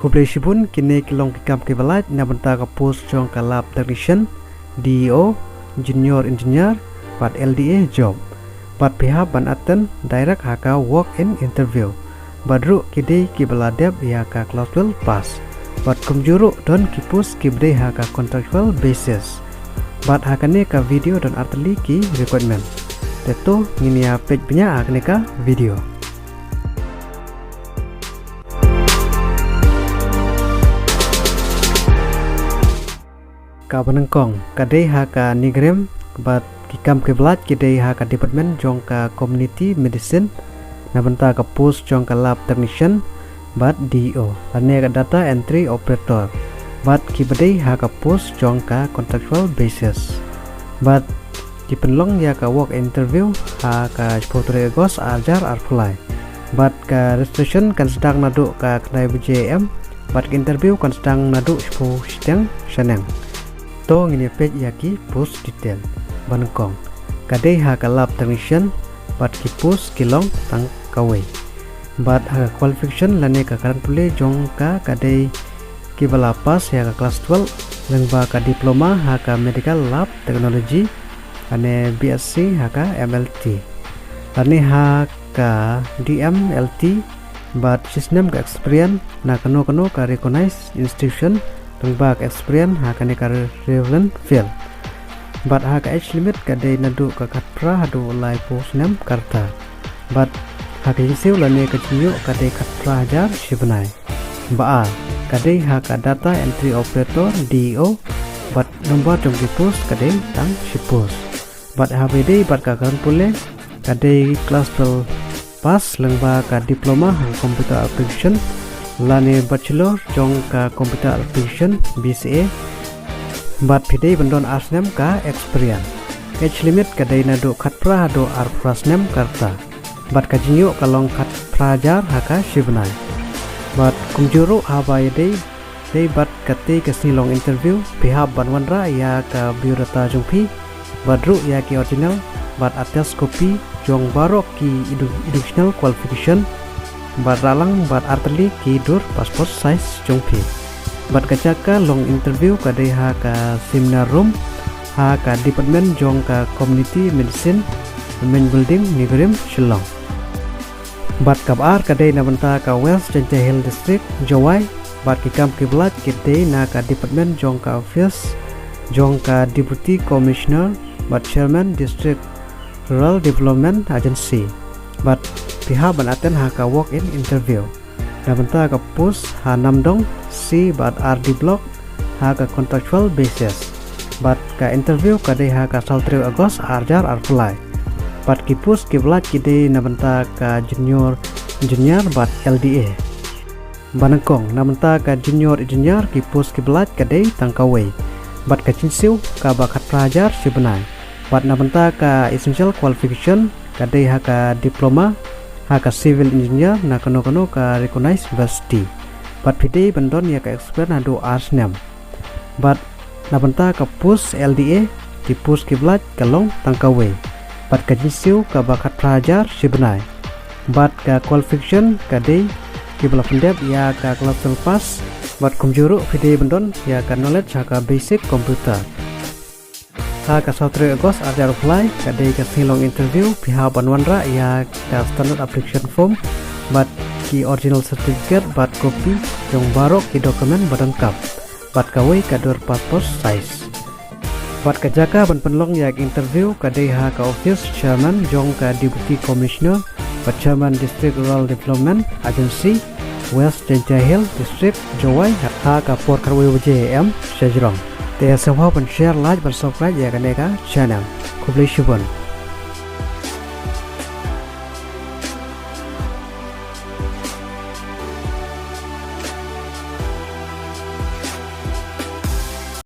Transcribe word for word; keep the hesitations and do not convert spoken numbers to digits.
Khublei shibun, kine ki long ki kam kiba lait na bynta ka post jong ka lab technician, D E O, junior engineer, bad L D A job. Bad phi hap ban attend direct ha ka walk-in interview. Bad ruh ki dei kiba la dep ïa ka class twelve pass. Bad kumjuh ruh don ki post kiba dei ha ka contractual basis. Bad ha kane ka video don artylli ki requirement. Te to ngin ïa peit bniah ha kane ka video. Kaba nyngkong ka dei ha ka NEIGRIHMS, bad ki kam kiba lait ki dei ha ka department jong ka community medicine, na bynta ka post jong ka lab technician, bad D E O, lane ka data entry operator, bad kiba dei ha ka post jong ka contractual basis. Bad ki pynlong ïa ka walk interview ha ka shiphew tarik August ar hajar arphew lai. Bad ka registration kan sdang naduh ka khyndai baje em, bad ka interview kan sdang naduh shiphew shiteng shaneng. To ngin ïa peit ïa ki post detail. Ba nyngkong ka dei ha ka lab technician, bad ki post ki long tang kawei. Bad ha ka qualification lane ka kren pule jong ka ka dei kiba la pass ïa ka class twelve, lyngba ka diploma ha ka medical lab technology, lane B S C ha ka M L T, lane ha ka D M L T, bad shisnem ka experience na kano kano ka recognized institution, lyngba ka experience ha kane ka relevant field. Bad ha ka age limit ka dei naduh ka khatphra haduh laiphew snem ka rta. Bad ha ka jingsiew lane ka jingïoh ka dei khatphra hajar shi bnai. Ba ar ka dei ha ka data entry operator, D E O, bad number jong ki post ka dei tang shi post. Bad haba ïadei bad ka kren pule ka dei class twelve pass lyngba ka diploma ha computer application, lane bachelor jong ka computer application, B C A. Bad phi dei ban don ar snem ka experience. Age limit ka dei naduh khatphra haduh arphew phra snem ka rta. Bad ka jingïoh ka long khatphra hajar ha ka shi bnai. Bad kumjuh ruh haba ïadei dei bad katei ka sngi long interview, phi hap ban wanrah ïa ka biodata jong phi, bad ruh ïa ki original bad attest copy jong baroh ki edu-, educational qualification, bad rah lang bad artylli ki dur passport size jong phi. Bad ka jaka long interview ka dei ha ka seminar room ha ka department jong ka community medicine, main building, NEIGRIHMS, Shillong. Bad kaba ar ka dei na bynta ka West Jaintia Hills District, Jowai. Bad ki kam kiba lait ki dei na ka department jong ka office jong ka Deputy Commissioner bad Chairman District Rural Development Agency. Bad phi hap ban attend ha ka walk-in interview na bynta ka post ha Namdong C bad R D Block ha ka contractual basis. Bad ka interview ka dei ha ka saw tarik August ar hajar arphew lai. Bad ki post kiba lait ki dei na bynta ka junior engineer bad L D A. Ba nyngkong na bynta ka junior engineer ki post kiba lait ka dei tang kawei. Bad ka jingsiew kaba khatphra hajar shi bnai. Bad na bynta ka essential qualification ka dei ha ka diploma ha ka civil engineer na kano kano ka recognized university. Bad phi dei ban don ïa ka experience haduh ar snem. Bad na bynta ka post L D A ki post kiba lait ka long tang kawei. Bad ka jingsiew kaba khatphra hajar shi bnai. Bad ka qualification ka dei kiba la pyndep ïa ka class twelve pass. Bad kumjuh ruh phi dei ban don ïa ka knowledge ha ka basic computer. Ha ka saw tarik August ar hajar arphew lai ka dei ka sngi long interview, phi hap ban wanrah ïa ka standard application form bad ki original certificate bad copy jong baroh ki document ba donkam bad kawei ka dur passport size. Bad ka jaka ban pynlong ïa ka interview ka dei ha ka office chairman jong ka Deputy Commissioner bad Chairman District Rural Development Agency, West Jaintia Hills District, Jowai, ha ka por khatwei baje em shajrong. Te sngewbha ban share, like bad subscribe ïa kane ka channel. Khublei shibun.